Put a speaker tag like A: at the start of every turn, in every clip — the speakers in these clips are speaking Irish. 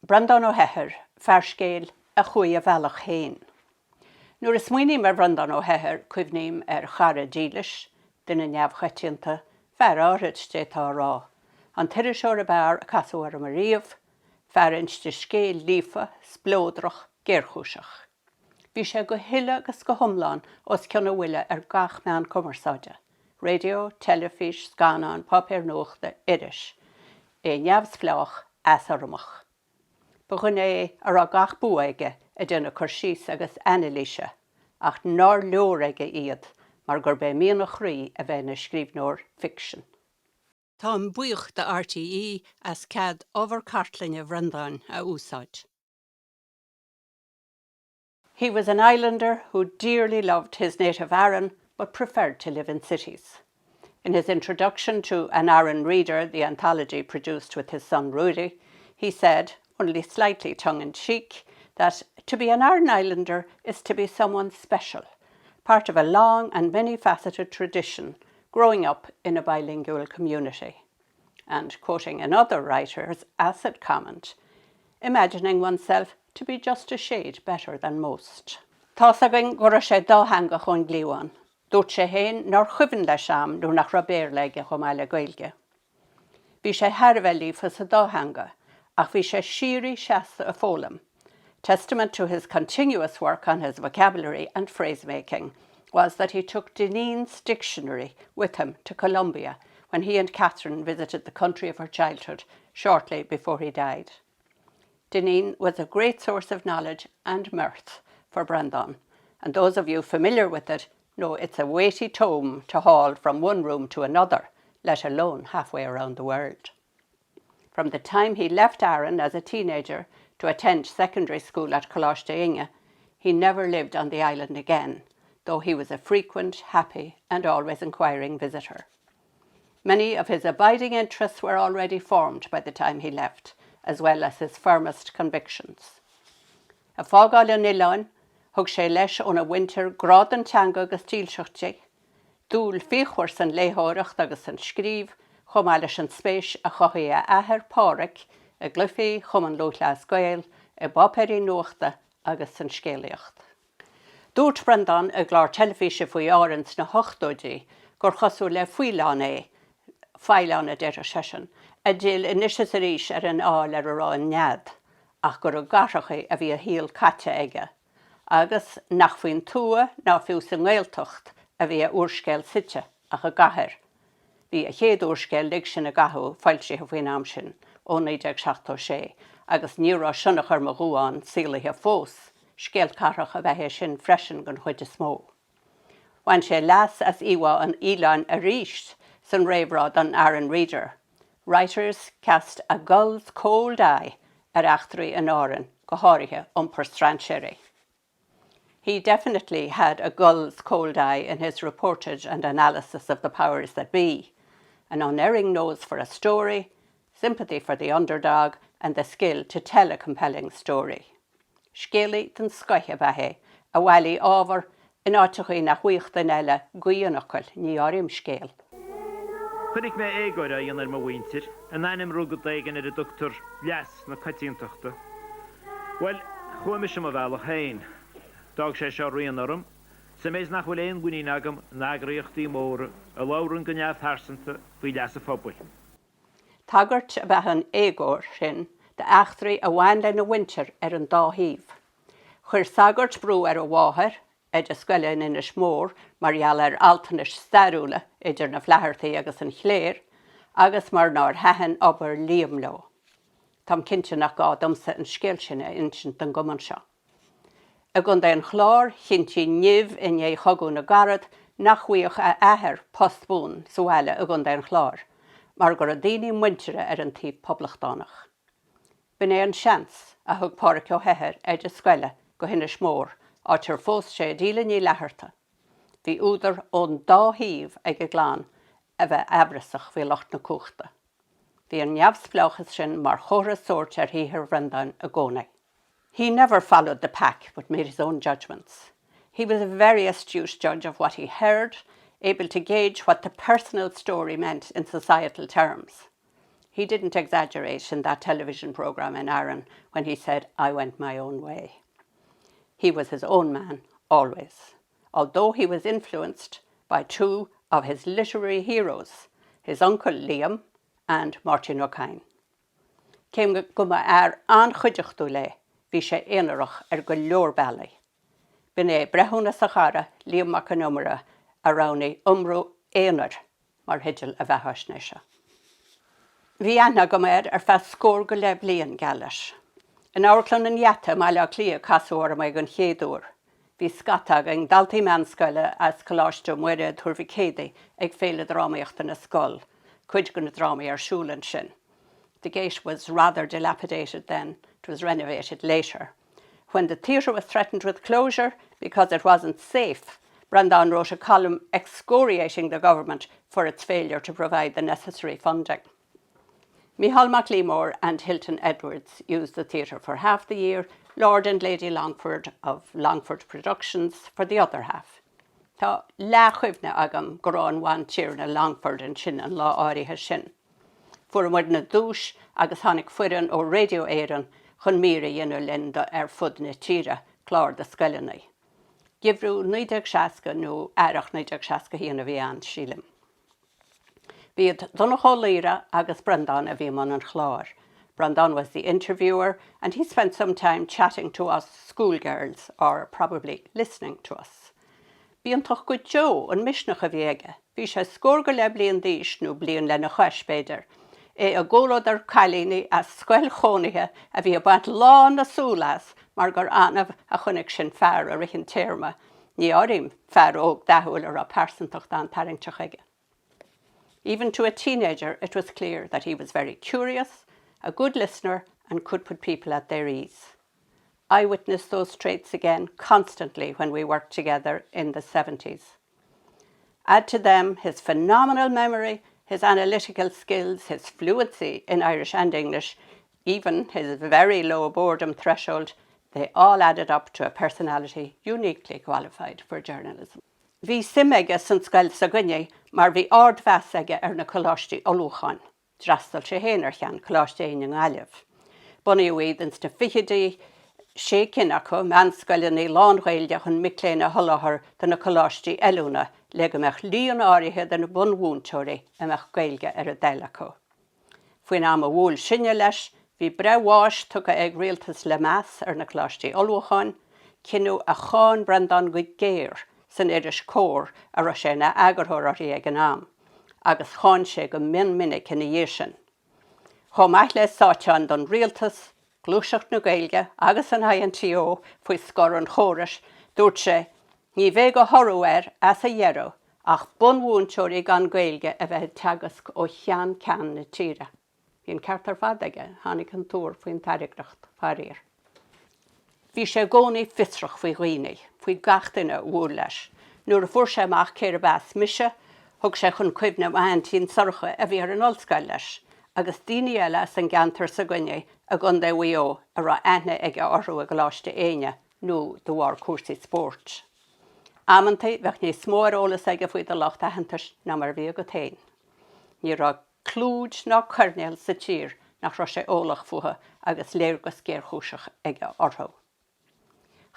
A: Breandán Ó hEithir, fear scéil a chuaigh a bhealach féin. Nuair a smaoiním ar Bhreandán Ó hEithir, cuimhním ar chara dílis, duine neamhchoitianta, fear áithrid, d'fhéadfá a rá, an t-iriseoir ab fhearr a casadh orm ariamh, fear inste scéil líofa, spleodrach, géarchúiseach. Bhí sé go huile agus go hiomlán os cionn a bhuille ar gach meán cumarsáide, raidió, teilifís, scannán, páipéar nuachta, iris. É neamhspleách, easurramach. Ba dhuine é a raibh gach bua aige ag déanamh cur síos agus anailíse, ach nár leor aige iad mar gurb é mian a chroí a bheith ina scríbhneoir ficsin. Táim buíoch do RTÉ as cead ábhar cartlainne Bhreandáin a úsáid. He was an islander who dearly loved his native Aran but preferred to live in cities. In his introduction to An Aran Reader, the anthology produced with his son Ruairí, he said, only slightly tongue-in-cheek, that to be an Aran Islander is to be someone special, part of a long and many-faceted tradition growing up in a bilingual community. And quoting another writer's acid comment, imagining oneself to be just a shade better than most. Tá's againn go raibh sé dátheangach ón gcliabhán. Dúirt sé féin nár chuimhin leis am nuair nach raibh Béarla aige chomh maith le Gaeilge. Bhí sé thar a bheith líofa sa dá theanga, ach bhí sé síoraí seasta ag foghlaim. Testament to his continuous work on his vocabulary and phrase-making was that he took Dineen's dictionary with him to Colombia when he and Catherine visited the country of her childhood shortly before he died. Dineen was a great source of knowledge and mirth for Breandán, and those of you familiar with it know it's a weighty tome to haul from one room to another, let alone halfway around the world. From the time he left Aran as a teenager to attend secondary school at Coláiste Inge, he never lived on the island again, though he was a frequent, happy and always inquiring visitor. Many of his abiding interests were already formed by the time he left, as well as his firmest convictions. Ag fágáil an oileáin, thug sé leis óna mhuintir grá don teanga agus dílseacht di, dúil fíochmhar san léitheoireacht agus san scríobh, chomh maith leis an spéis a chothaigh a athair, Páraic, i gcluichí Chumann Lúthchleas Gael, i bpáipéirí nuachta agus san scéalaíocht. Dúirt Breandán i gclár teilifíse faoi Árainn sna hochtóidí gur chosúil le faoileán é, faoileán a déarfadh seisean, a d'fhill anois is arís ar an aill ar a raibh a nead, ach gur i gcathrachaí a bhí a shaol caite aige, agus nach faoin tuath ná fiú sa nGaeltacht a bhí a úrscéal suite, ach i gcathair. Bhí a chéad úrscéal, Lig Sinn i gCathú, foilsithe faoin am sin, ó 1976, agus ní raibh Sionnach ar mo Dhuán saolaithe fós, scéal cathrach ab ea é sin freisin den chuid is mó. Bhain sé leas as íomhá an fhaoileáin arís san réamhrá don Aran Reader, Writers cast a gull's cold eye ar eachtraí in Árainn, go háirithe iompar strainséirí. He definitely had a gull's cold eye in his reportage and analysis of the powers that be, an unerring nose for a story, sympathy for the underdog and the skill to tell a compelling story. Scéalaí den scoith ab ea é, a bhailigh ábhar in áiteachaí nach bhfaigheadh duine eile gaoth an fhocail, ní áirím scéal.
B: Chonaic mé éagóir á dhéanamh ar mo mhuintir, in ainm rud éigin ar a dtugtar leas na coitiantachta. Bhuel, chuaigh mise mo bhealach féin. D'fhág sé seo rian orm, sa méid is nach bhfuil aon mhuinín agam in eagraíochtaí móra a labhrann go neamhphearsanta faoi leas an phobail.
A: Tagairt ab ea an éagóir sin d'eachtraí a bhain lena mhuintir ar an dá thaobh. Chuir sagart brú ar a mháthair, oide scoile in Inis Mór, mar gheall ar fhaltanais stairiúla idir na Flaitheartaigh agus an chléir, agus mar nár thaitin obair Liam leo. Táim cinnte nach gá domsa an scéal sin a insint don gcumann seo. I gContae an Chláir, chinntí nimh i ndiaidh Chogadh na gCarad nach bhfaigheadh a athair post buan sa bhaile i gContae an Chláir, mar go raibh daoine muinteartha ar an taobh poblachtánach. B'in é an seans a thug Páraic Ó hEithir, oide scoile, go hInis Mór, áit ar phós sé Edíle Ní Fhlatharta. Bhí údar ón dá thaobh ag a gclann a bheith aimhreasach faoi lucht na cumhachta. Bhí an neamhspleáchas sin mar chomhartha sóirt ar shaothar Bhreandáin i gcónaí. He never followed the pack but made his own judgments. He was a very astute judge of what he heard, able to gauge what the personal story meant in societal terms. He didn't exaggerate in that television programme in Aran when he said, I went my own way. He was his own man, always. Although he was influenced by two of his literary heroes, his uncle Liam and Máirtín Ó Cadhain. Cé go mba fhear an-chuideachtúil é, bhí sé aonarach ar go leor bealaí. B'in é breithiúnas a chara, Liam Mac Con Iomaire, a roghnaigh 'Iomrá Aonair' mar theideal a bheathaisnéise. Bhí aithne agam air ar feadh scór go leith bliain, geall leis. In Amharclann an Gheata i mBaile Átha Cliath a casadh orm é den chéad uair. Bhí scata againn, daltaí meánscoile as Coláiste Mhuire, Tuar Mhic Éadaigh, ag Féile Drámaíochta na Scol, cuid de na drámaí ar siúl ansin. The gate was rather dilapidated then, it was renovated later. When the theatre was threatened with closure because it wasn't safe, Breandán wrote a column excoriating the government for its failure to provide the necessary funding. Micheál Mac Liammóir and Hilton Edwards used the theatre for half the year, Lord and Lady Longford of Longford Productions for the other half. Tá leathchuimhne agam go raibh an Bhantiarna Longford ansin an lá áirithe sin. Fuaireamar na duais agus tháinig foireann ó Radio Éireann chun mír a dhéanamh linn do Ar Fud na Tíre, clár do scoileanna. Geimhreadh 1960 nó Earrach 1961 a bhí ann, sílim. B'iad Donncha Ó Laoire agus Breandán a bhí i mbun an chláir. Breandán was the interviewer and he spent some time chatting to us schoolgirls, or probably listening to us. B'iontach go deo an misneach a bhí aige. Bhí sé scór go leith bliain d'aois, nó bliain lena chois, b'fhéidir. É i gcomhluadar cailíní as scoil chónaithe a bhí ag baint lán na súl as mar gur annamh a chonaic sin fear i rith an téarma, ní áirím fear óg dathúil a raibh pearsantacht an-tarraingteach aige. Even to a teenager it was clear that he was very curious, a good listener and could put people at their ease. I witnessed those traits again constantly when we worked together in the 70s. Add to them his phenomenal memory, his analytical skills, his fluency in Irish and English, even his very low boredom threshold, they all added up to a personality uniquely qualified for journalism. Bhí suim aige san scoil s'againne mar bhí ardmheas aige ar na coláistí ullmhúcháin. D'fhreastail sé féin ar cheann, Coláiste Éinne i nGaillimh. Bunaíodh iad ins na fichidí, sé cinn acu, meánscoileanna lán-Ghaeilge chun mic léinn a sholáthar do na coláistí oiliúna le go mbeadh líon áirithe de na bunmhúinteoirí a mbeadh Gaeilge ar a dtoil acu. Faoin am a bhuail sinne leis, bhí breith bháis tugtha ag rialtas Lemass ar na coláistí ullmhúcháin, cinneadh a cháin Breandán go géar san iris Comhar a raibh sé ina eagarthóir uirthi ag an am. agus cháin sé go mion minic ina dhiaidh sin. Chomh maith le sáiteáin don rialtas, Gluaiseacht na Gaeilge agus an INTO faoi scor an chórais, dúirt sé, Ní bheidh de thoradh air as a dheireadh ach bunmhúinteoirí gan Gaeilge a bheith ag teagasc ó cheann ceann na tíre. Bhí an ceart ar fad aige, tháinig an tuar faoin tairngreacht, faraor. Bhí sé i gcónaí fiosrach faoi dhaoine, faoi gach duine a bhuail leis. Nuair a fuair sé amach cérb as mise, thug sé chun cuimhne m'aintín Sorcha a bhí ar an ollscoil leis, agus daoine eile as an gceantar s'againne i gContae Mhaigh Eo a raibh aithne aige orthu i gColáiste Éinne nó de bharr cúrsaí spóirt. Amantaí bheadh níos mó ar eolas aige faoi do lucht aitheantais ná mar a bhí agat féin. Ní raibh. clúid ná coirnéal sa tír nach raibh sé eolach fúthu agus léargas géarchúiseach aige orthu.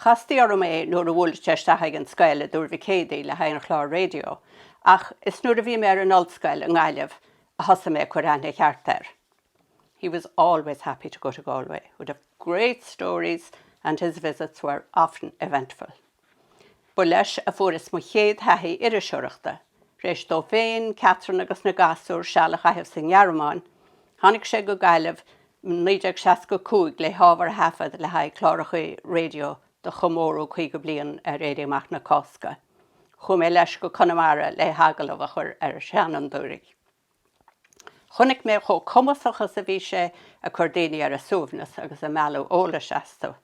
A: Chastaí orm é nuair a bhuaileadh sé isteach ag an scoil i dTuar Mhic Éadaigh le haghaidh an chláir raidió, ach is nuair a bhí mé ar an ollscoil i nGaillimh a thosaigh mé ag cur aithne cheart air. He was always happy to go to Galway, would have great stories and his visits were often eventful. Ba leis a fuaireas mo chéad thaithí iriseoireachta. Tar éis dó féin, Catherine agus na gasúir seal a chaitheamh sa nGearmáin, tháinig sé go Gaillimh i 1965 le hábhar a thaifead le haghaidh cláracha raidió do chomóradh 50 bliain ar Éirí Amach na Cásca. Chuaigh mé leis go Conamara le hagallamh a chur ar sheanfhondúirí. Chonaic mé chomh cumasach is a bhí sé ag cur daoine ar a suaimhneas agus ag mealladh eolais astu,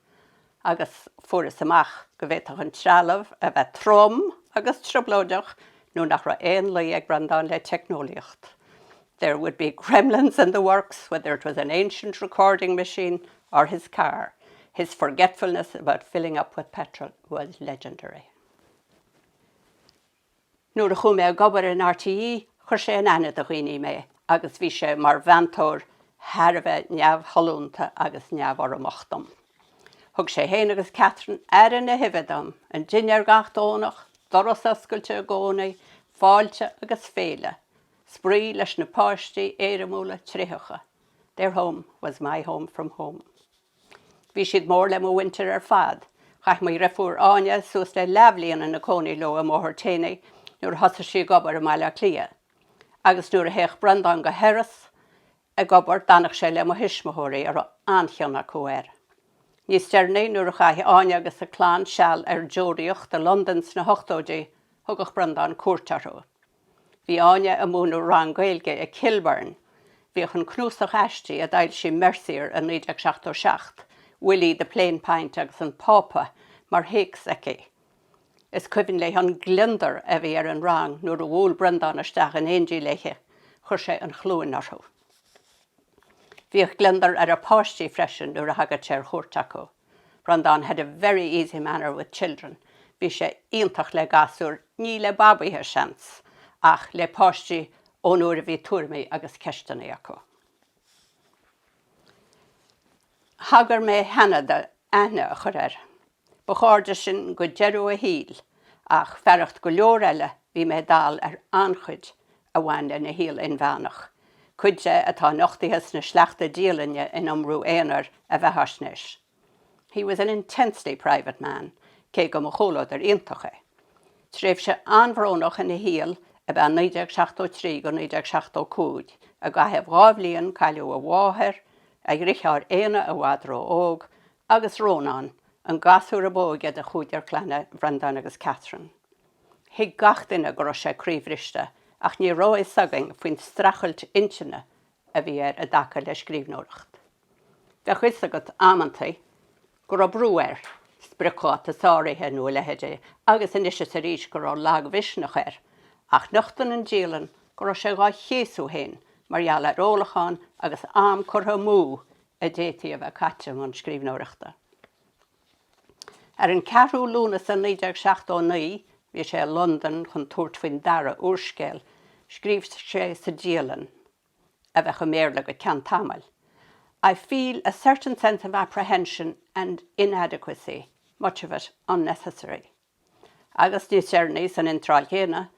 A: agus fuaireas amach go bhféadfadh an trealamh a bheith trom agus trioblóideach nó nach raibh aon luí ag Breandán le teicneolaíocht. There would be gremlins in the works whether it was an ancient recording machine or his car. His forgetfulness about filling up with petrol was legendary. Nuair a chuaigh mé ag obair in RTÉ, chuir sé in aithne do dhaoine mé agus bhí sé mar mheantóir. thar a bheith neamhshollúnta agus neamhurramach dom. Thug sé féin agus Catherine aire na huibhe dom, an dinnéar gach Domhnach, doras oscailte i gcónaí, fáilte agus féile, spraoi leis na páistí éirimiúla tréitheacha. Their home was my home from home. Bhí siad mór le mo mhuintir ar fad. Chaith mo dhriofúr Áine suas le leathbhliain ina cónaí leo i mBóthar Téinigh nuair a thosaigh sí ag obair i mBaile Átha Cliath. Agus nuair a théadh Breandán go hIorras ag obair d'fhanadh sé le mo thuismitheoirí a raibh an-chion acu air. Níos deireanaí nuair a chaith Áine agus a clann seal ar deoraíocht i Londain sna hochtóidí thugadh Breandán cuairt orthu. Bhí Áine ag múineadh rang Gaeilge i Kilburn. Bhíodh an cnuasach aistí a d'fhoilsigh Mercier i 1977, Willie the Plain Pint agus an Pápa, mar théacs aici. Is cuimhin léi an gliondar a bhí ar an rang nuair a bhuail Breandán isteach in éindí léi, chuir sé an chluain orthu. Bhíodh gliondar ar a páistí freisin nuair a thagadh sé ar chuairt acu. Breandán had a very easy manner with children, bhí sé iontach le gasúir, ní le babaithe, seans, ach le páistí ón uair a bhí tuairimí agus ceisteanna acu. Thagair mé cheana d'aithne a chur air. Ba chairde sinn go deireadh a shaoil ach, fearacht go leor eile, bhí mé dall ar an-chuid a bhain lena shaol inmheánach, cuid de atá nochtaithe sna sleachta dialainne in Iomrú Aonair, a bheathaisnéis. He was an intensely private man, cé go mba chomhluadar iontach é. Tréimhse an-bhrónach ina shaol ab ea 1973-1975, i gcaitheamh dha bhliain cailleadh a mháthair, a dhriotháir Éanna i bhfad ró-óg, agus Rónán, an gasúr ab óige de chúigear clainne Bhreandáin agus Catherine. Thuig gach duine go raibh sé croíbhriste ach ní raibh a fhios againn faoin streachailt intinne a bhí air i dtaca le scríbhneoireacht. Bheadh a fhios agat amantaí go raibh brú air, spriocdháta sáraithe nó a leithéid, agus anois is arís go raibh lagmhisneach air, ach nochtann an dialann go raibh sé dhá chéasú féin mar gheall ar ólachán agus am curtha amú a d'fhéadfaí a bheith caite i mbun scríbhneoireachta. Ar an 4ú Lúnasa 1979, bhí sé i Londain chun tabhairt faoin dara úrscéal, scríobh sé sa dialann, a bheadh i mBéarla go ceann tamaill, I feel a certain sense of apprehension and inadequacy, much of it unnecessary. Agus níos deireanaí san iontráil chéanna,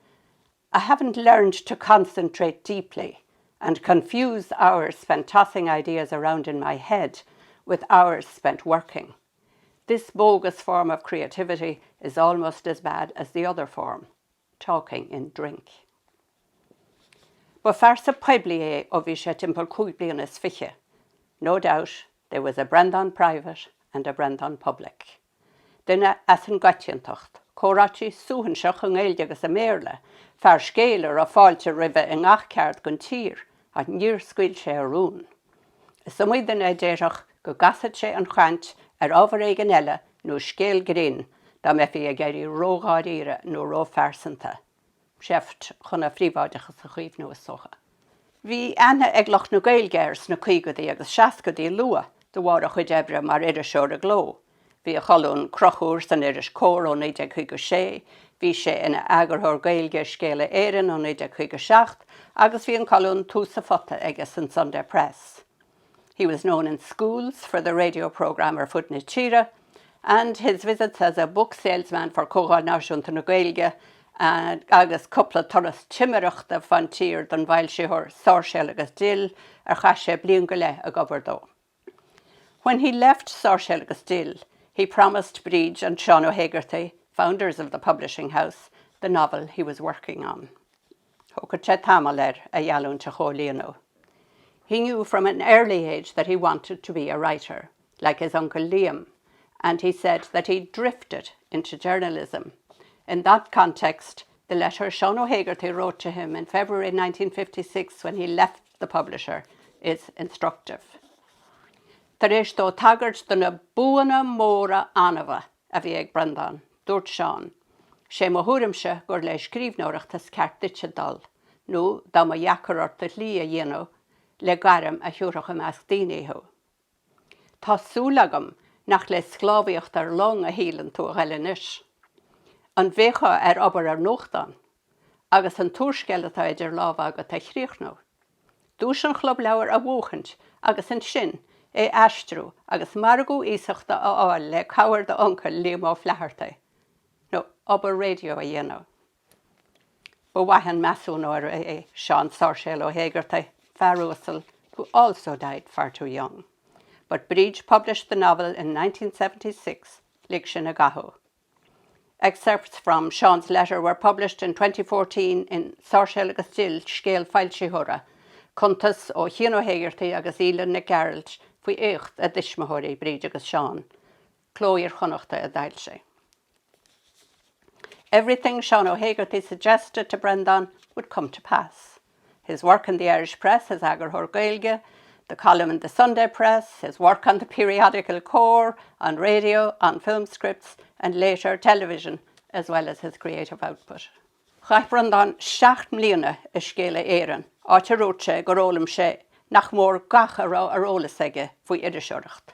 A: I haven't learned to concentrate deeply and confuse hours spent tossing ideas around in my head with hours spent working. This bogus form of creativity is almost as bad as the other form, talking in drink. Ba phearsa poiblí é ó bhí sé timpeall 25 bliana. No doubt there was a Breandán private and a Breandán public. Duine as an gcoitiantacht, comhráití suaithinseach i nGaeilge agus i mBéarla, fear scéil a raibh fáilte roimhe i ngach ceard den tír, ach níor scaoil sé a rún. Is iomaí duine a déarfadh go gcasfadh sé an chaint ar ábhar éigin eile nó scéal grinn dá mbeifí ag éirí ródháiríre nó róphearsanta. Seift chun a phríobháideachas a chaomhnú, is dócha. Bhí aithne ag lucht na Gaeilge air sna caogaidí agus seascaidí luath de bharr a chuid oibre mar iriseoir i gcló. Bhí a cholún Crochúr san iris Comhar ó 1956, bhí sé ina eagarthóir Gaeilge i Scéala Éireann ó 1957 agus bhí an colún Tús an Phota aige san Sunday Press. He was known in schools for the radio programme Ar Fud na Tíre and his visits as a book salesman for Comhdháil Náisiúnta na Gaeilge agus cúpla turas timireachta fán tír don bhfoilsitheoir Sáirséal agus Dill ar chaith sé bliain go leith ag obair dó. When he left Sáirséal agus Dill, he promised Bríd and Seán Ó hÉigeartaigh, founders of the publishing house, the novel he was working on. Thógfadh sé tamall air a gheallúint a chomhlíonadh. He knew from an early age that he wanted to be a writer, like his uncle Liam, and he said that he drifted into journalism. In that context, the letter Seán Ó hÉigeartaigh wrote to him in February 1956 when he left the publisher is instructive. Tar éis dó tagairt do na buanna móra annamha a bhí ag Breandán, dúirt Seán, 'Sé mo thuairimse gur le scríbhneoireacht is ceart duitse dul, nó dá mba dheacair ort do shlí a dhéanamh, le gairm a thiúrfadh i measc daoine thú. Tá súil agam nach le sclábhaíocht ar long a shíleann tú a ghoil anois. An bhféachfá ar obair ar nuachtán, agus an t-úrscéal atá idir lámha agat a chríochnú? Duais an Chlub Leabhar a bhuachaint agus ansin é aistriú agus margadh iasachta a fháil le cabhair d'uncail Liam Ó Flaithearta, nó obair raidió a dhéanamh. Ba mhaith an measúnóir é Seán Sáirséal Ó hÉigeartaigh, fear uasal, who also died far too young. But Bríd published the novel in 1976, Lig Sinn i gCathú. Excerpts from Seán's letter were published in 2014 in Sáirséal agus Dill, Scéal Foilsitheora, cuntas ó Chian Ó hÉigeartaigh agus Aoileann Nic Gearailt faoi éacht a dtuismitheoirí, Bríd agus Seán. Cló Iar-Chonnachta a d'fhoilsigh. Everything Seán Ó hÉigeartaigh suggested to Breandán would come to pass. His work in the Irish Press as Eagarthóir Gaeilge, the column in the Sunday Press, his work on the periodical Comhar, on radio, on film scripts and later television, as well as his creative output. Chaith Breandán 7 mbliana i Scéala Éireann, áit a ndúirt sé gur fhoghlaim sé nach mór gach a raibh ar eolas aige faoi iriseoireacht.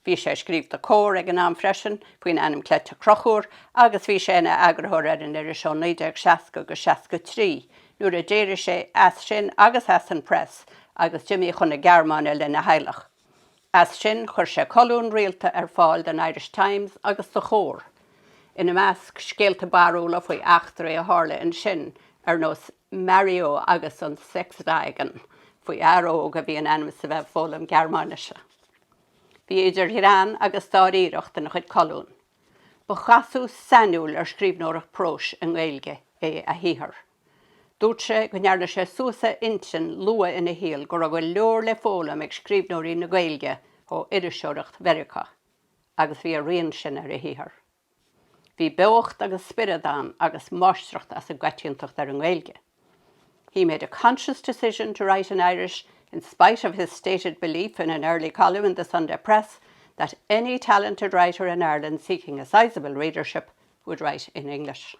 A: Bhí sé ag scríobh do Comhar ag an am freisin, faoin ainm cleite Conchúr, agus bhí sé ina eagarthóir ar an iris ó 1960 go 63, nuair a d'éirigh sé as sin agus as an Press agus d'imigh chun na Gearmáine lena theaghlach. As sin, chuir sé colún rialta ar fáil don Irish Times agus do Chomhar. Ina measc, scéalta barrúla faoi eachtraí a tharla ansin, ar nós Mario agus an Sexwagen, faoi fhear óg a bhí in ainm is a bheith ag foghlaim Gearmáinise. Bhí idir ghreann agus dáiríreacht ina chuid colún. Ba chasadh sainiúil ar scríbhneoireacht próis i nGaeilge é a shaothar. Dúirt sé go ndearna sé suas a intinn luath ina shaol go raibh go leor le foghlaim ag scríbhneoirí na Gaeilge ó iriseoireacht Mheiriceá, agus bhí a rian sin ar a shaothar. Bhí beocht agus spiorad ann agus máistreacht as an gcoitiantacht ar an nGaeilge. He made a conscious decision to write in Irish in spite of his stated belief in an early column in the Sunday Press that any talented writer in Ireland seeking a sizable readership would write in English.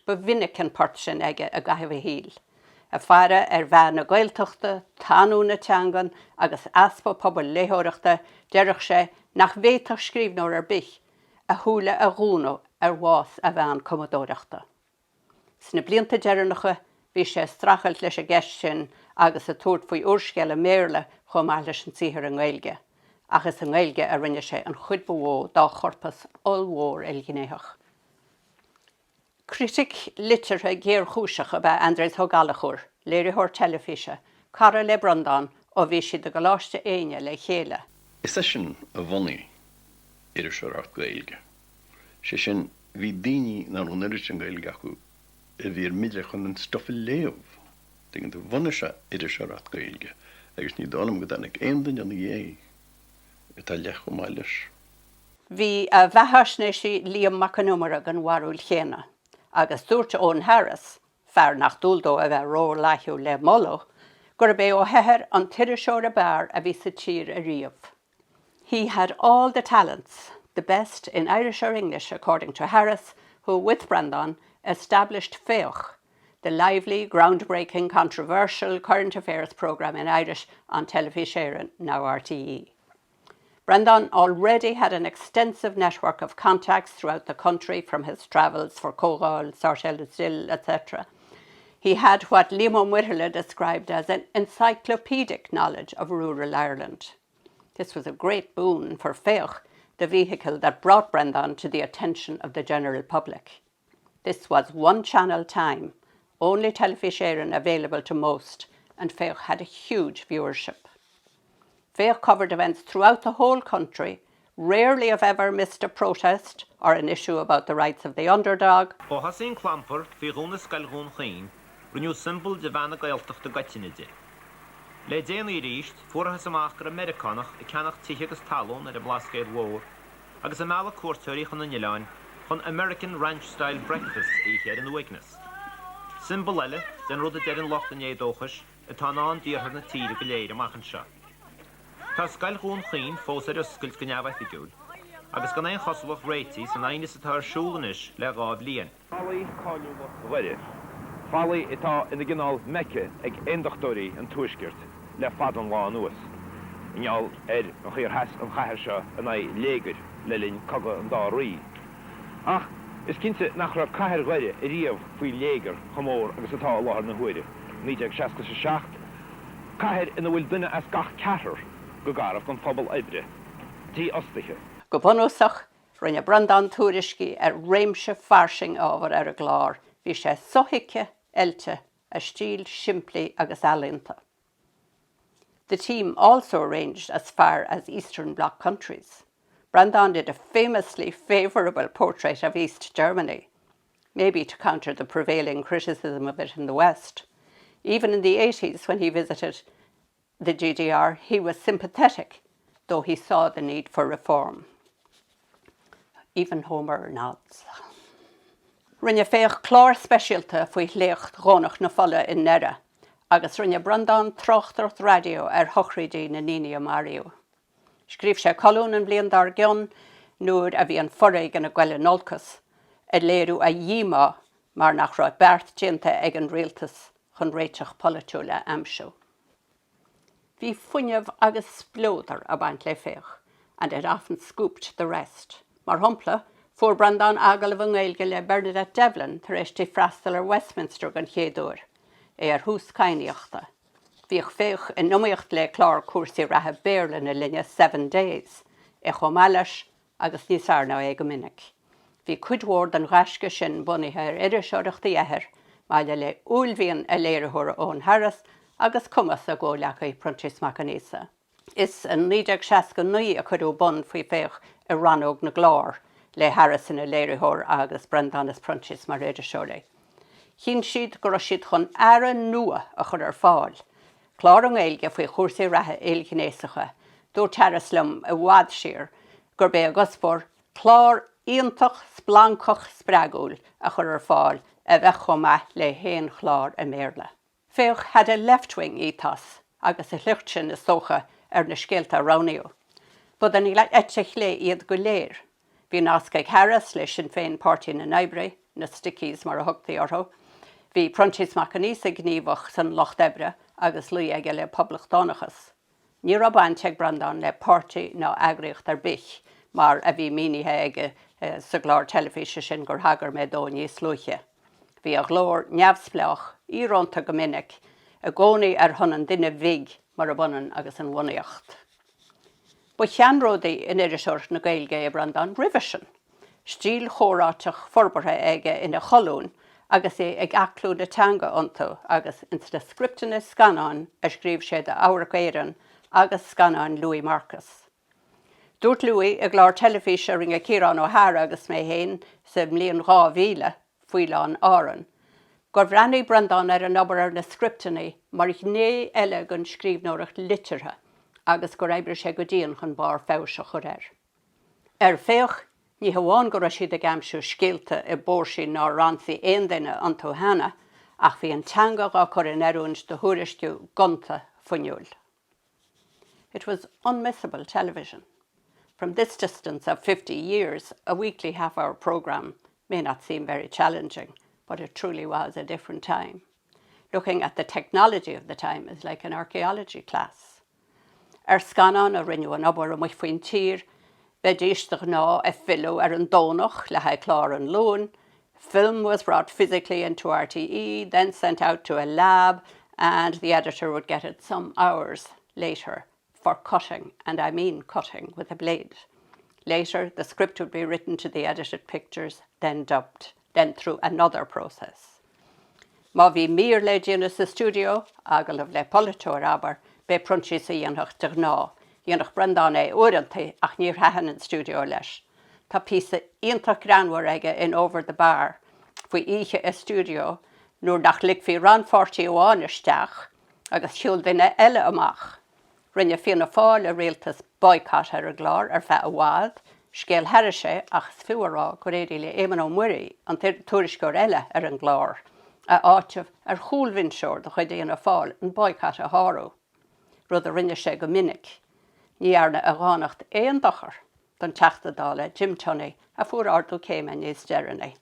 A: Ba mhinic an port sin aige i gcaitheamh a shaoil. Ag faire ar mheath na Gaeltachta, tanú na teangan agus easpa pobail léitheoireachta, deireadh sé nach bhféadfadh scríbhneoir ar bith a shúile a dhúnadh ar bhás a mheán cumadóireachta. Sna blianta deireanacha bhí sé ag streachailt leis an gceist sin agus ag tabhairt faoi úrscéal i mBéarla chomh maith leis an saothar i nGaeilge, ach is i nGaeilge a rinne sé an chuid ba mhó dá chorpas ollmhór ilghnéitheach. Critic liteartha géarchúiseach ab ea Aindrias Ó Gallchóir, léiritheoir teilifíse, cara le Breandán ó bhí siad i gColáiste Éinne le chéile.
C: Is eisean a bhunaigh iriseoireacht Gaeilge. Sé sin, bhí daoine nach raibh an oiread sin Gaeilge acu a bhí ar mire chun an stuif a léamh. Tuigeann tú, bhunaigh sé iriseoireacht Gaeilge agus ní dóigh liom go dtáinig aon duine ina dhiaidh atá leath chomh maith leis.
A: Bhí a bheathaisnéisí Liam Mac Con Iomaire den bharúil chéanna, agus dúirt Eoghan Harris, fear nach dual dó a bheith rófhlaithiúil le moladh, gurb é Ó hEithir an t-iriseoir ab fhearr a bhí sa tír ariamh. He had all the talents, the best in Irish or English, according to Harris, who, with Breandán, established Féach, the lively, ground-breaking, controversial current affairs programme in Irish on Telefís Éireann, now RTÉ. Breandán already had an extensive network of contacts throughout the country from his travels for Comhdháil, Sáirséal agus Dill, etc. He had what Liam Ó Muirthile described as an encyclopedic knowledge of rural Ireland. This was a great boon for Féach, the vehicle that brought Breandán to the attention of the general public. This was one channel time, only Telefís Éireann available to most, and Féach had a huge viewership. Féach covered events throughout the whole country, rarely if ever missed a protest or an issue about the rights of the underdog.
B: Ó thosaigh an clampar faoi dhúnadh Scoil Dhún Chaoin, rinneadh siombail de mheath na Gaeltachta i gcoitinne di. Le déanaí arís, fuarthas amach go raibh Meiriceánach ag ceannach tithe agus talún ar an mBlascaod Mhór agus ag mealladh cuairteoirí chun an oileáin chun American Ranch Style Breakfasts a ithe ar an uaigneas. Siombail eile den rud a deireann lucht an éadóchais atá i ndán d'iarthar na tíre go léir amach anseo. Tá Scoil Dhún Chaoin fós ar oscailt go neamhoifigiúil agus gan aon chosúlacht réitithe san aighneas atá ar siúl anois le 2 bhliain. Fallaí cáiliúla Dhoire, fallaí atá ina gcineál Mecca ag aondachtóirí an Tuaiscirt le fada an lá anuas, i ngeall ar an chaoi ar sheas an chathair seo in aghaidh léigir le linn Cogadh an Dá Rí. Ach is cinnte nach raibh cathair Dhoire ariamh faoi léigear chomh mór agus atá i láthair na huaire. 1967.
D: Cathair ina bhfuil duine as gach ceathrar, go garbh, den phobal oibre, dífhostaithe.
A: Go bunúsach, rinne Breandán tuairiscí ar réimse fairsing ábhar ar an gclár. Bhí sé sothuigthe, oilte, a stíl simplí agus ealaíonta. The team also ranged as far as Eastern Bloc countries. Breandán did a famously favourable portrait of East Germany, maybe to counter the prevailing criticism of it in the West. Even in the 80s, when he visited the GDR, he was sympathetic, though he saw the need for reform. Even Homer nods. Rinne Féach clár speisialta faoi shléacht Dhomhnach na Fola i nDoire agus rinne Breandán tráchtaireacht raidió ar shochraidí na ndaoine a maraíodh. Scríobh sé colún an bhliain dár gcionn nuair a bhí an foréigean ag goil in olcas, ag léiriú a dhíomá mar nach raibh beart déanta ag an rialtas chun réiteach polaitiúil a aimsiú. Bhí fuinneamh agus spleodar ag baint le Féach and it often scooped the rest. Mar shampla, fuair Breandán agallamh i nGaeilge le Bernadette Devlin tar éis di freastal ar Westminster den chéad uair, é ar thús cadhnaíochta. Bhíodh Féach in iomaíocht le clár cúrsaí reatha Béarla na linne Seven Days, é chomh maith leis agus níos fearr ná é go minic. Bhí cuid mhór den ghaisce sin bunaithe ar iriseoireacht Uí Eithir, maille le uaillmhian a léiritheora Eoghan Harris agus cumas a gcomhghleacaí Proinsias Mac Aonghusa. Is in 1969 a cuireadh bonn faoi Féach i rannóg na gclár, le Harris ina léiritheoir agus Breandán is Proinsias mar iriseoirí. Chinn siad go raibh siad chun earra nua a chur ar fáil, Clár i nGaeilge faoi chúrsaí reatha ilghnéasacha. Dúirt Harris liom i bhfad siar gurb é a gcuspóir clár iontach splancach spreagúil a chur ar fáil a bheadh chomh maith le haon chlár i mBéarla. Féach had a left-wing ethos agus sa shliocht sin is dócha ar na scéalta a roghnaíodh. Ba den eite chlé iad go léir. Bhí nasc ag Harris le Sinn Féin Páirtí na nOibrithe, na Stickies mar a thugtaí orthu. Bhí Proinsias Mac Aonghusa gníomhach san Lucht Oibre agus luí aige le poblachtánachas. Ní raibh baint ag Breandán le páirtí ná eagraíocht ar bith, mar a bhí mínithe aige sa gclár teilifíse sin gur thagair mé dó níos luaithe. Bhí a ghlór neamhspleách, íorónta go minic, i gcónaí ar shon an duine bhig murab ionann agus an bhunaíocht. Ba cheannródaí in iriseoireacht na Gaeilge é Breandán roimhe sin, stíl chomhráiteach forbartha aige ina cholúin agus é ag aclú na teanga iontu agus ins na scripteanna scannáin a scríobh sé do Amharc Éireann agus scannáin Louis Marcus. Dúirt Louis i gclár teilifíse a rinne Ciarán Ó hEára agus mé féin sa mbliain 2000, Faoileán Árann, gur bhreathnaigh Breandán ar an obair ar na scripteanna mar ghné eile den scríbhneoireacht liteartha agus gur oibrigh sé go dian chun barr feabhais a chur air. Ar Féach, ní hamháin go raibh siad ag aimsiú scéalta i bpóirsí nár ransaigh aon duine iontu cheana ach bhí an teanga dhá cur in oiriúint do thuairisciú gonta fuinniúil. It was unmissable television. From this distance of 50 years, a weekly half-hour programme may not seem very challenging, but it truly was a different time. Looking at the technology of the time is like an archaeology class. Ar scannán a rinneadh an obair amuigh faoin tír, bheidís de ghnáth ag filleadh ar an Domhnach le haghaidh clár an Luain, Film was brought physically into RTÉ, then sent out to a lab and the editor would get it some hours later for cutting, and I mean cutting with a blade. Later, the script would be written to the edited pictures, then dubbed, then through another process. Má bhí mír le déanamh sa stiúideo, agallamh le polaiteoir, abair, b'é Proinsias a dhéanfadh de ghnáth. Dhéanfadh Breandán é uaireanta ach níor thaitin an stiúideo leis. Tá píosa iontach greannmhar aige in Over the Bar faoi oíche i stiúideo nuair nach ligfí rannpháirtí amháin isteach agus shiúil duine eile amach. Rinne Fianna Fáil, i rialtas, boycott ar an gclár ar feadh i bhfad, scéal thairis é ach is fiú a rá gur éirigh le Éamon Ó Muirí, an tuairisceoir eile ar an gclár, a áiteamh ar chúlbhinseoir de chuid Fhianna Fáil an boycott a shárú, rud a rinne sé go minic. Ní dhearna a dhánacht aon dochar don Teachta Dála Jim Tunney a fuair ardú céime níos deireanaí.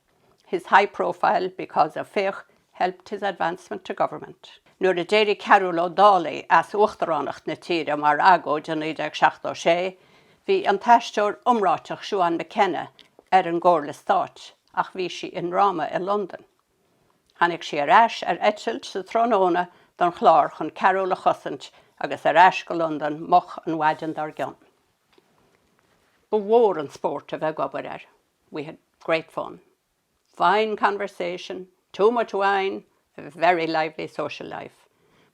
A: His high profile because of Féach helped his advancement to government. Nuair a d'éirigh Cearbhall Ó Dálaigh as uachtaránacht na tíre mar agóid i 1976, bhí an t-aisteoir iomráiteach Siuán McKenna ar an gComhairle Stáit ach bhí sí i ndráma i Londain. Tháinig sí ar ais ar eitilt sa tráthnóna. don Chlár chun Cearúll a chosaint agus ar ais go Londain moch an mhaidin dár gcionn. Ba mhór an spórt a bheith ag obair air. We had great fun. Fine conversation, too much wine, a very lively social life.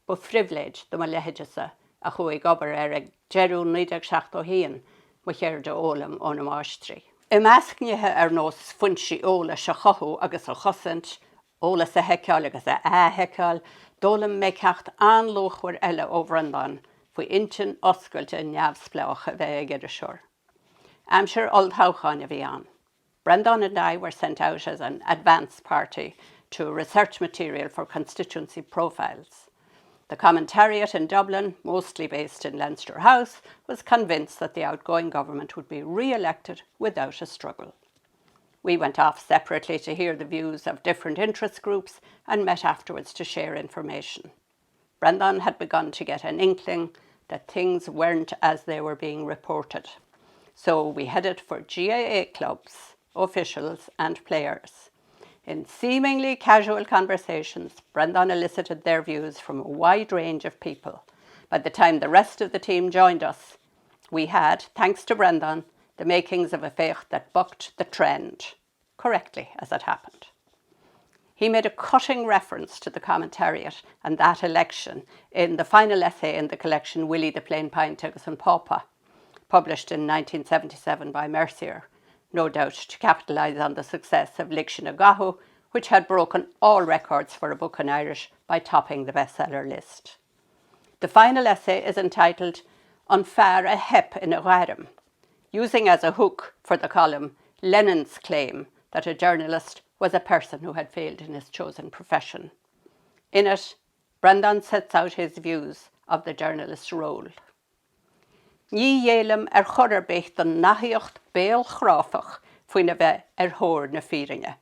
A: Ba phribhléid do mo leithéidese a chuaigh ag obair air ag deireadh 1971 mo cheird a fhoghlaim ó na máistrí. I measc nithe ar nós foinsí eolais a chothú agus a chosaint, eolas a sheiceáil agus a athsheiceáil, d'fhoghlaim mé ceacht an-luachmhar eile ó Bhreandán faoi intinn oscailte neamhspleách a bheith ag iriseoir. Aimsir olltoghcháin a bhí ann. Breandán and I were sent out as an advance party to research material for constituency profiles. The commentariat in Dublin, mostly based in Leinster House, was convinced that the outgoing government would be re-elected without a struggle. We went off separately to hear the views of different interest groups and met afterwards to share information. Breandán had begun to get an inkling that things weren't as they were being reported. So we headed for GAA clubs, officials and players. In seemingly casual conversations, Breandán elicited their views from a wide range of people. By the time the rest of the team joined us, we had, thanks to Breandán, the makings of a Féach that bucked the trend correctly as it happened. He made a cutting reference to the commentariat and that election in the final essay in the collection Willie the Plain Pint agus an Pápa, published in 1977 by Mercier, no doubt to capitalise on the success of Lig Sinn i gCathú, which had broken all records for a book in Irish by topping the bestseller list. The final essay is entitled An Fear a Theip ina Ghairm, using as a hook for the column Lenin's claim that a journalist was a person who had failed in his chosen profession. In it, Breandán sets out his views of the journalist's role. Ní ghéillim ar chor ar bith don nathaíocht béalchráifeach faoina bheith ar thóir na fírinne.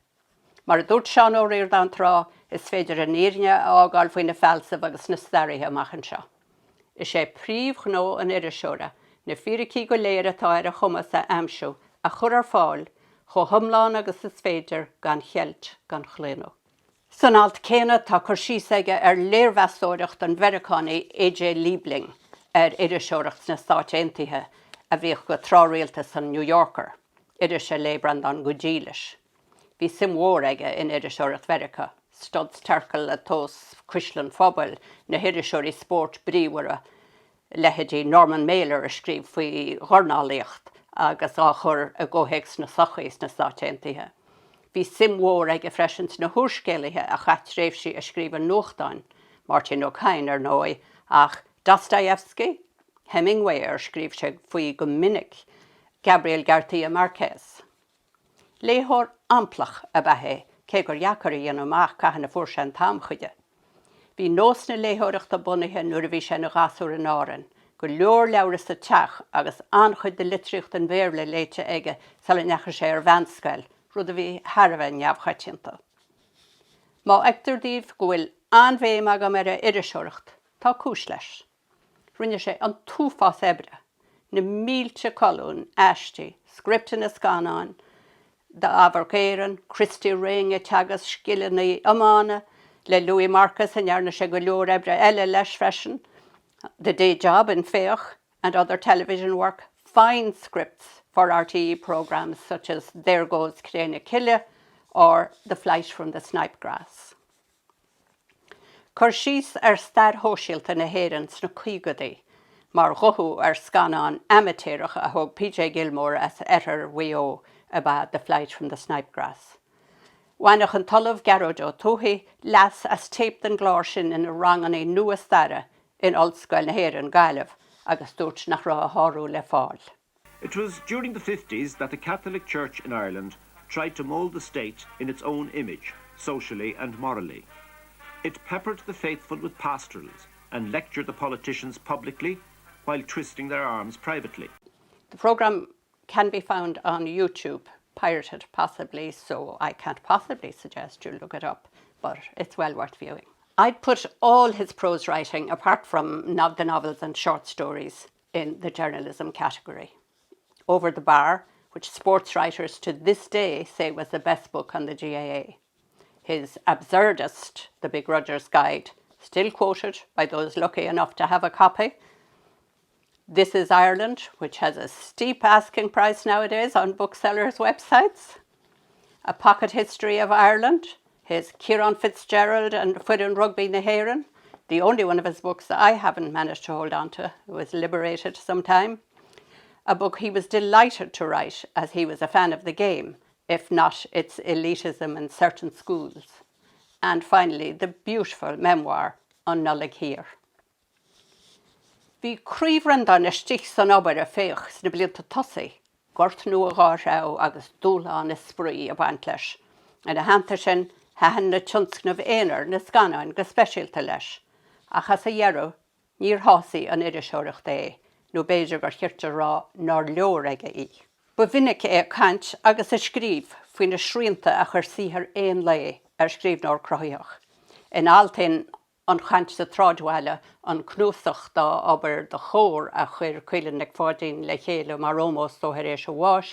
A: Mar a dúirt Seán Ó Ríordáin tráth, is féidir an fhírinne a fhágáil faoi na fealsaimh agus na staraithe amach anseo. Is é príomhghnó an iriseora na fíricí go léir atá ar a chumas a aimsiú, a chur ar fáil, chomh hiomlán agus is féidir, gan cheilt, gan chlaonadh. San alt céanna tá cur síos aige ar léirmheastóireacht an Mheiriceánaigh A.J. Liebling ar iriseoireacht sna Stáit Aontaithe a bhíodh go tráthrialta san New Yorker, iris a léigh Breandán go dílis. Bhí suim mhór aige in iriseoireacht Mheiriceá, Studs Terkel a thomhas cuisle an phobail, na hiriseoirí spóirt bríomhara, leithéidí Norman Mailer a scríobh faoi dhornálaíocht agus á chur i gcomhthéacs na sochaí sna Stáit Aontaithe. Bhí suim mhór aige freisin sna húrscéalaithe a chaith tréimhsí ag scríobh i nuachtáin, Máirtín Ó Cadhain, ar ndóigh, ach Dostoevsky, Hemingway ar scríobh sé faoi go minic, Gabriel García Márquez. Léitheoir amplach ab ea é, cé gur dheacair a dhéanamh amach cathain a fuair sé an t-am chuige. Bhí nós na léitheoireachta bunaithe nuair a bhí sé ina ghasúr in Árainn, go leor leabhra sa teach agus an-chuid de litríocht an Bhéarla léite aige sula ndeachaigh sé ar mheánscoil, rud a bhí thar a bheith neamhchoitianta. Má fheictear daoibh go bhfuil an-bhéim agam ar a iriseoireacht, tá cúis leis. Rinne sé an t-uafás oibre, na mílte colún, aistí, scripteanna scannáin d'Amharc Éireann, Christy Ring ag teagasc scileanna iomána le Louis Marcus a ndearna sé go leor oibre eile leis freisin, The Day Job in Féach and other television work, fine scripts for RTÉ programmes such as There Goes Cré na Cille or The Flight from the Snipe Grass. Cur síos ar stair shóisialta na hÉireann sna caogaidí, mar ghuthú ar scannán amaitéarach a thóg PJ Gilmore as oirthear Mhaigh Eo ab ea The Flight from the Snipe Grass. Bhainfeadh an tOllamh Gearóid Ó Tuathaigh leas as téip den gclár sin ina ranganna nua staire in Ollscoil na hÉireann, Gaillimh, agus dúirt nach raibh a shárú le fáil.
D: It was during the 50s that the Catholic Church in Ireland tried to mould the state in its own image, socially and morally. It peppered the faithful with pastorals and lectured the politicians publicly while twisting their arms privately.
A: The programme can be found on YouTube, pirated possibly, so I can't possibly suggest you look it up, but it's well worth viewing. I'd put all his prose writing, apart from no the novels and short stories, in the journalism category. Over the Bar, which sports writers to this day say was the best book on the GAA. His absurdist, The Big Rogers Guide, still quoted by those lucky enough to have a copy. This is Ireland, which has a steep asking price nowadays on booksellers' websites. A Pocket History of Ireland, his Kieran Fitzgerald and Foireann Rugby na hÉireann, the only one of his books that I haven't managed to hold on to, it was liberated some time. A book he was delighted to write as he was a fan of the game, if not its elitism in certain schools. And finally, the beautiful memoir An Nollaig Thiar. Bhí croí Bhreandáin istigh san obair a féach sna blianta tosaigh, gort nua dhá threabhadh agus dúshlán is spraoi ag baint leis. Ina theannta sin, thaitin na tionscnaimh aonair, na scannáin go speisialta leis. Ach as a dheireadh, níor shásaigh an iriseoireacht é, nó b'fhéidir gur chirte a rá nár leor aige í. Ba mhinic é ag caint agus ag scríobh faoi na srianta a chuir saothar aon lae ar scríbhneoir cruthaitheach. In alt in An Chaint sa tSráidbhaile, an cnuasach dá obair do chór a chuir Caoilinn Nic Pháidín le chéile mar ómós dó tar éis a bháis.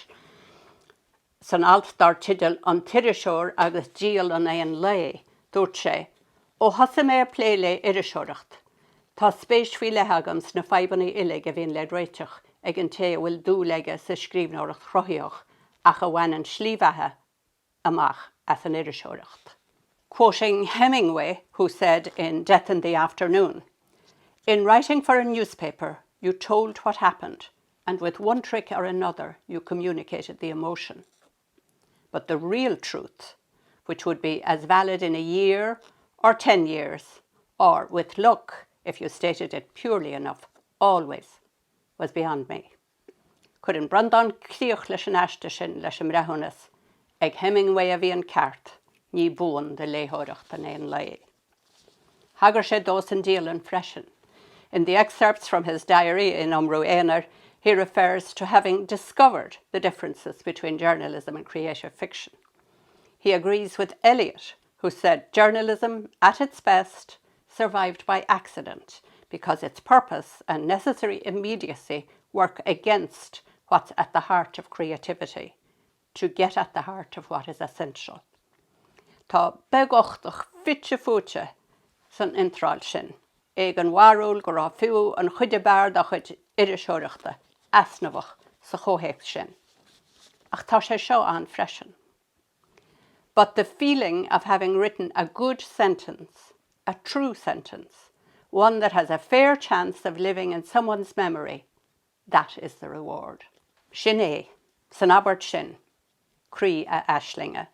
A: San alt dar teideal 'An tIriseoir agus Díol an Aon Lae', dúirt sé, Ó thosaigh mé ag plé le iriseoireacht, tá spéis faoi leith agam sna fadhbanna uilig a bhíonn le réiteach ag an té a bhfuil dúil aige sa scríbhneoireacht chruthaitheach ach a bhaineann slí bheatha amach as an iriseoireacht. Quoting Hemingway, who said in Death in the Afternoon, In writing for a newspaper, you told what happened, and with one trick or another you communicated the emotion. But the real truth, which would be as valid in a year or 10 years, or with luck, if you stated it purely enough, always, was beyond me. Cuireann Breandán críoch leis an aiste sin leis an mbreithiúnas, Ag Hemingway a bhí an ceart, ní buan do léitheoireacht an aon lae. Thagair sé dó san dialann freisin. In the excerpts from his diary in Iomrú Aonair, he refers to having discovered the differences between journalism and creative fiction. He agrees with Eliot, who said journalism, at its best, survived by accident because its purpose and necessary immediacy work against what's at the heart of creativity, to get at the heart of what is essential. Tá beaguchtach fite fuaite san iontráil sin, é den bharúil go raibh fiú an chuid ab fhearr dá chuid iriseoireachta easnamhach sa chomhthéacs sin. Ach tá sé seo ann freisin. But the feeling of having written a good sentence, a true sentence, one that has a fair chance of living in someone's memory, that is the reward. Sin é, san abairt sin, croí a aislinge.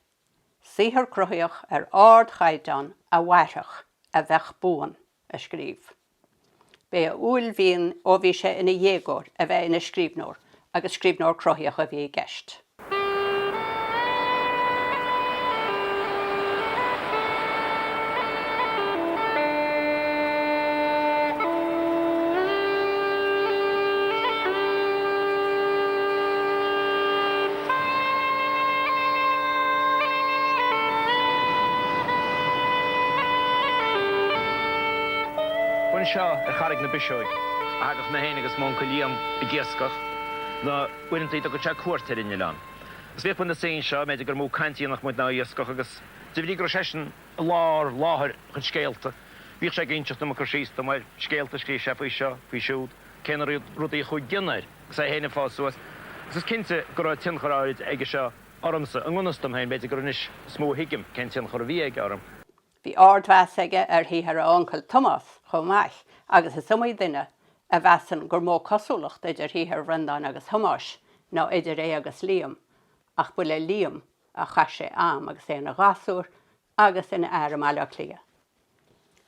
A: Saothar cruthaitheach ar ardchaighdeán a mhairfeadh, a bheadh buan, a scríobh. B'é a uaillmhian ó bhí sé ina dhéagóir a bheith ina scríbhneoir agus scríbhneoir cruthaitheach a bhí i gceist.
B: B'anseo ar Charraig na Biseoige a thagadh mé féin agus m'uncail Liam ag iascach na huaireanta a dtugadh sé cuairt ar an oileán. Agus bhíodh muid ina suí anseo, b'fhéidir gur mó caint a dhéanadh muid ná iascach agus de bhrí go raibh seisean i lár láthair a chuid scéalta, bhíodh sé ag inseacht dom, ag cur síos dom ar scéalta a scríobh sé faoi seo, faoi siúd, cé na rudaí a chuaigh i gcion air agus é féin ag fás suas. Agus is cinnte go raibh tionchar áirid aige seo ormsa, i ngan fhios dom féin, b'fhéidir gur anois is mó a thuigim cén tionchar a bhí aige orm.
A: Bhí ardmheas aige ar shaothar a uncail Tomás chomh maith agus is iomaí duine a mheasann gur mó cosúlacht idir shaothar Bhreandáin agus Thomáis ná idir é agus Liam ach ba le Liam a chaith sé am agus é ina ghasúr agus ina fhear i mBaile Átha Cliath.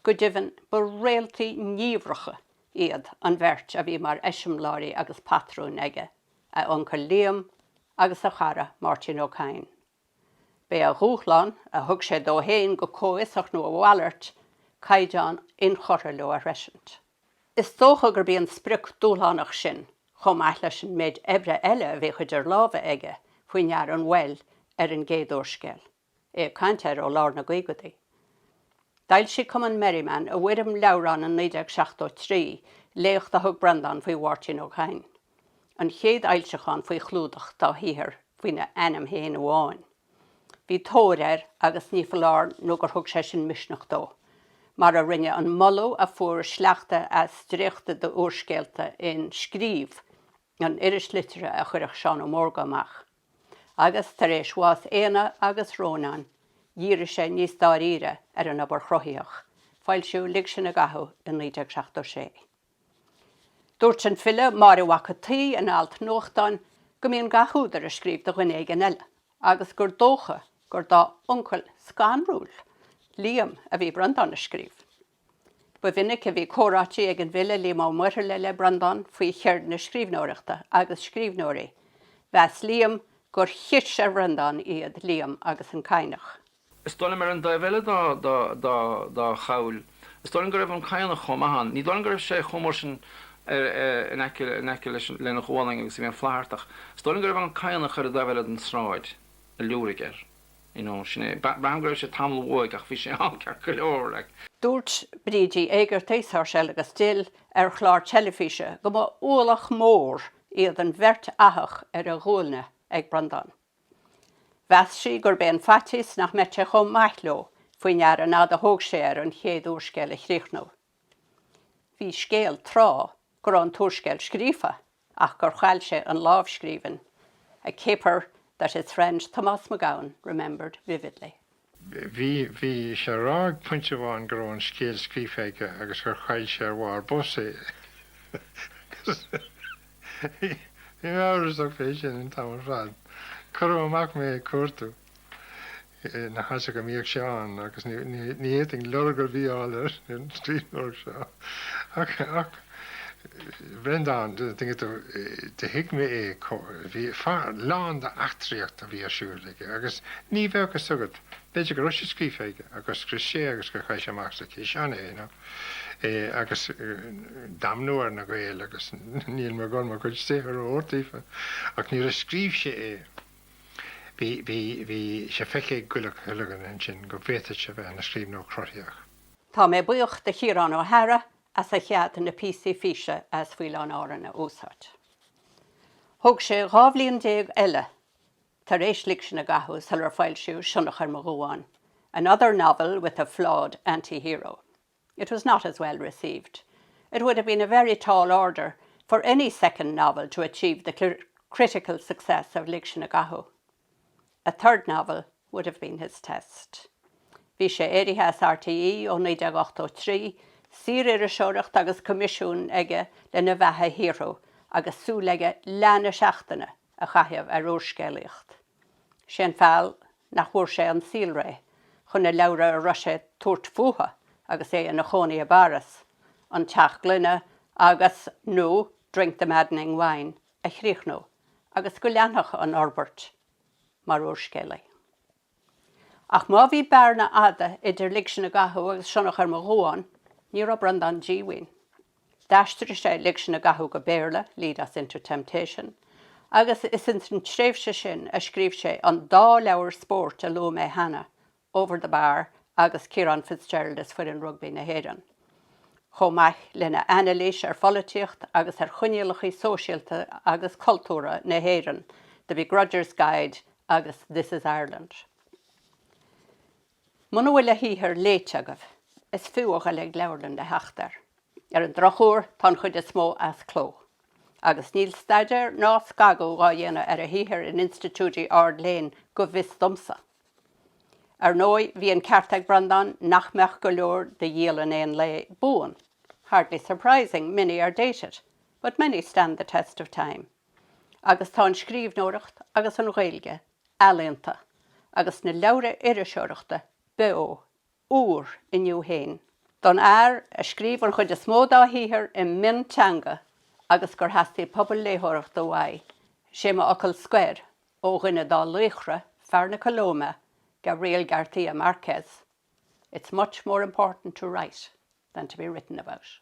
A: Go deimhin, ba réaltaí niamhracha iad an bheirt a bhí mar eiseamláirí agus patrúin aige, a uncail Liam agus a chara Máirtín Ó Cadhain. B'é a dhúshlán, a thug sé dó féin go comhfhiosach nó a mhalairt, caighdeán inchurtha leo a shroisint. Is dócha gurb í an sprioc dúshlánach sin, chomh maith leis an méid oibre eile a bhíodh idir lámha aige, faoi ndear an mhoill ar an gcéad úrscéal, é ag caint air ó lár na gcaogaidí. D'fhoilsigh Cumann Merriman i bhfoirm leabhráin in 1973 léacht a thug Breandán faoi Mháirtín Ó Cadhain, an chéad fhoilseachán faoi chlúdach dá shaothar faoina ainm féin amháin. Bhí tóir air agus ní foláir nó gur thug sé sin misneach dó. mar a rinne an moladh a fuair sleachta as dréachtaí d'úrscéalta in Scríobh, an iris liteartha a chuireadh Seán Ó Mórdha amach. Agus, tar éis bhás Éanna agus Rónáin, dhírigh sé níos dáiríre ar an obair chruthaitheach, foilsíodh Lig Sinn i gCathú i 1976. Dúirt an file Máire Mhac an tSaoi in alt nuachtáin go mbíonn gach údar ag scríobh do dhuine éigin eile agus gur dócha gur dá uncail scanrúil, Liam, a bhí Breandán ag scríobh. Ba mhinic a bhí comhráití ag an bhfile Liam Ó Muirthile le Breandán faoi cheird na scríbhneoireachta agus scríbhneoirí. Mheas Liam gur chis ar Bhreandán iad Liam agus an Cadhnach.
E: Is dóigh liom ar an dtaobh eile dá chabhail, is dóigh liom go raibh an Cadhnach chomh maith ann. Ní dóigh liom go raibh sé chomh mór sin in aice lena ghualainn agus a bhí an Flaitheartach. Is dóigh liom go raibh an Cadhnach ar an dtaobh eile den tsráid a liúraigh air. You know, sin é. Braithim go raibh sé tamall uaidh ach bhí sé ann ceart go leor, like.
A: Dúirt Bríd Uí Éigeartaigh, Sáirséal agus Dill, ar chlár teilifíse go mba ualach mór iad an bheirt fhathach ar a ghuailne ag Breandán. Mheas sí gurb é an faitíos nach mbeadh sé chomh maith leo faoi ndear an fhad a thóg sé air an chéad úrscéal a chríochnú. Bhí scéal tráth go raibh an t-úrscéal scríofa ach gur chaill sé an lámhscríbhinn, a caper that his friend Tomás Mac Gabhann remembered vividly.
F: Bhí, bhí sé ag rá ag pointe amháin go raibh an scéal scríofa aige agus gur chaill sé ar bharr bus é. Agus bhí mé amhrasach fé sin an t-am ar fad. Cuireadh amach mé ag cuartú. na háite go mbíodh sé ann agus ní fhéadfainn lorg ar bith a fháil ar an scríbhneoireacht seo. Ach Breandán, do thuig mé é, bhí fear lán d'eachtraíocht a bhí ar siúl aige agus ní bheadh fhios agat, b'fhéidir go raibh sé scríofa aige ach gur scrios sé agus gur chaith sé amach sa chiseán é, you know. Agus damnú ar na Gaeil agus níl mé ag dul mo chuid saothair a thabhairt daofa ach nuair a scríobh sé é, Bhí, bhí, bhí sé feicthe ag chuile dhuine ansin go bhféadfadh sé bheith ina scríbhneoir cruthaitheach.
A: Tá mé buíoch de Chiarán Ó hEadhra as a chead na píosaí físe as Faoileán Árann a úsáid. Thóg sé 12 bhliain eile tar éis Lig Sinn i gCathú sular foilsíodh Sionnach ar mo Dhuán, another novel with a flawed anti-hero. It was not as well received. It would have been a very tall order for any second novel to achieve the critical success of Lig Sinn i gCathú. A third novel would have been his test. Bhí sé éirithe as RTÉ ó 1983, saoririseoireacht agus coimisiúin aige lena bheatha a shaothrú agus súil aige leath na seachtaine a chaitheamh ar úrscéalaíocht. Sé an feall nach bhfuair sé an saolré chun na leabhra a raibh sé ag tabhairt fúthu agus é ina chónaí i bPáras, An Teach Gloine agus, nó Drink the Maddening Wine, a chríochnú agus go leanfadh an fhorbairt mar úrscéalaí. Ach má bhí bearna fhada idir Lig Sinn i gCathú agus Sionnach ar mo Dhuán, ní raibh Breandán díomhaoin. D'aistrigh sé Lig Sinn i gCathú go Béarla, Lead Us Into Temptation, agus is ins an tréimhse sin a scríobh sé an dá leabhar spóirt a luaigh mé cheana, Over the Bar agus Ciarán Fitzgerald is Foireann Rugbaí na hÉireann. chomh maith lena anailís ar pholaitíocht agus ar choinníollacha sóisialta agus cultúrtha na hÉireann, The Begrudger's Guide agus This is Ireland. Muna bhfuil a shaothar léite agaibh, is fiú a ghoil ag leabharlann le theacht air. Ar an drochuair, tá an chuid is mó as cló. Agus níl staidéar ná scagadh dhá dhéanamh ar a shaothar in institiúidí ard-léinn go bhfios domsa. Ar ndóigh, bhí an ceart ag Breandán nach mbeadh go leor de dhialann aon lae buan, hardly surprising, many are dated, but many stand the test of time. Agus tá an scríbhneoireacht agus an Ghaeilge ealaíonta agus na leabhra iriseoireachta beo úr inniu féin. Don fhear a scríobh an chuid is mó dá shaothar i mionteanga agus gur theastaigh pobal léitheoireachta uaidh, sé mo fhocal scoir ó dhuine dá laochra, fear na Colóime, Gabriel García Márquez, It's much more important to write than to be written about.